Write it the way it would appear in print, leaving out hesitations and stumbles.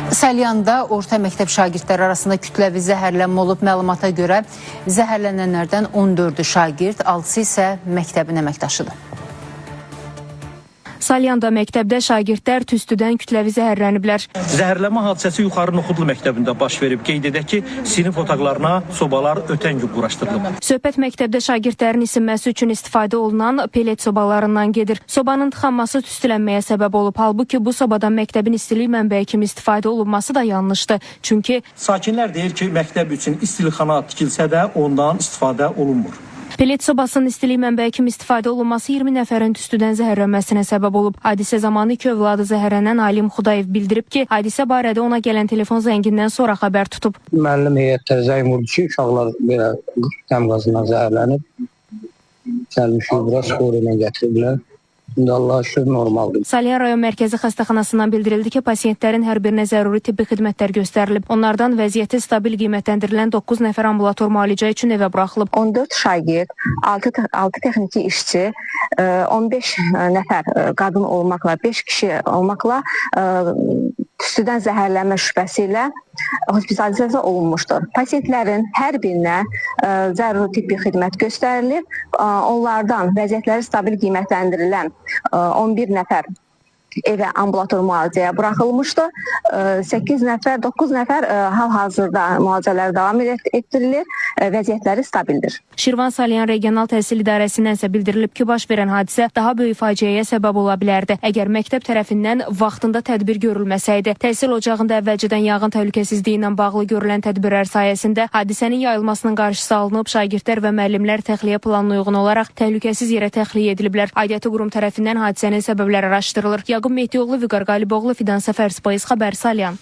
Salyanda orta məktəb şagirdləri arasında kütləvi zəhərlənmə olub. Məlumata görə zəhərlənənlərdən 14-ü şagird, 6-sı isə məktəbin əməkdaşıdır. Salyanda məktəbdə şagirdlər tüstüdən kütləvi zəhərləniblər. Zəhərlənmə hadisəsi Yuxarı Noxudlu məktəbində baş verib. Qeyd edək ki, sinif otaqlarına sobalar ötən gün quraşdırılıb. Söhbət məktəbdə şagirdlərin isinməsi üçün istifadə olunan pelet sobalarından gedir. Sobanın tıxanması tüstülənməyə səbəb olub. Halbuki bu sobadan məktəbin istilik mənbəyi kimi istifadə olunması da yanlışdır. Çünki Sakinlər deyir ki, məktəb üçün istilikxana tikilsə də ondan istifadə olunmur. Pelet sobasının istilik mənbəyi kimi istifadə olunması 20 nəfərin tüstüdən zəhərlənməsinə səbəb olub. Hadisə zamanı iki övladı zəhərlənən Alim Xudayev bildirib ki, hadisə barədə ona gələn telefon zəngindən sonra xəbər tutub. Müəllim heyətdə zəng vurdu ki, uşaqlar belə qəm qazından zəhərlənib. Gəlmişik bura, skor ilə gətiriblər. İndi Allah'a şükür normaldır. Salyan rayon mərkəzi xəstəxanasından bildirildi ki, pasientlərin hər birinə zəruri tibbi xidmətlər göstərilib. Onlardan vəziyyəti stabil qiymətləndirilən 9 nəfər ambulator müalicə üçün evə buraxılıb. 14 şagird, 6 texniki işçi, 15 nəfər qadın olmaqla, 5 kişi olmaqla tüstüdən zəhərlənmə şübhəsi ilə hospitalizasiya olunmuşdur. Pasientlərin hər birinə zəruri tibbi xidmət göstərilib. Onlardan vəziyyətləri stabil qiymətləndirilən 11 nəfər evə ambulator müalicəyə buraxılmışdı. 8 nəfər, 9 nəfər hal-hazırda müalicələr davam etdirilir. Vəziyyətləri stabildir. Şirvan Salyan Regional Təhsil İdarəsindən isə bildirilib ki, baş verən hadisə daha böyük faciəyə səbəb ola bilərdi. Əgər məktəb tərəfindən vaxtında tədbir görülməsəydi, təhsil ocağında əvvəlcədən yanğın təhlükəsizliyi ilə bağlı görülən tədbirlər sayəsində hadisənin yayılmasının qarşısı alınıb, şagirdlər və müəllimlər təxliyə planına uyğun olaraq təhlükəsiz yerə təxliyə ediliblər. Aidiyyəti qurum tərəfindən hadisənin səbəbləri araşdırılır. Yaqub Mehdioğlu, Vüqar Qaliboğlu, Fidan Səfər, Spayız Xəbər, Salyan.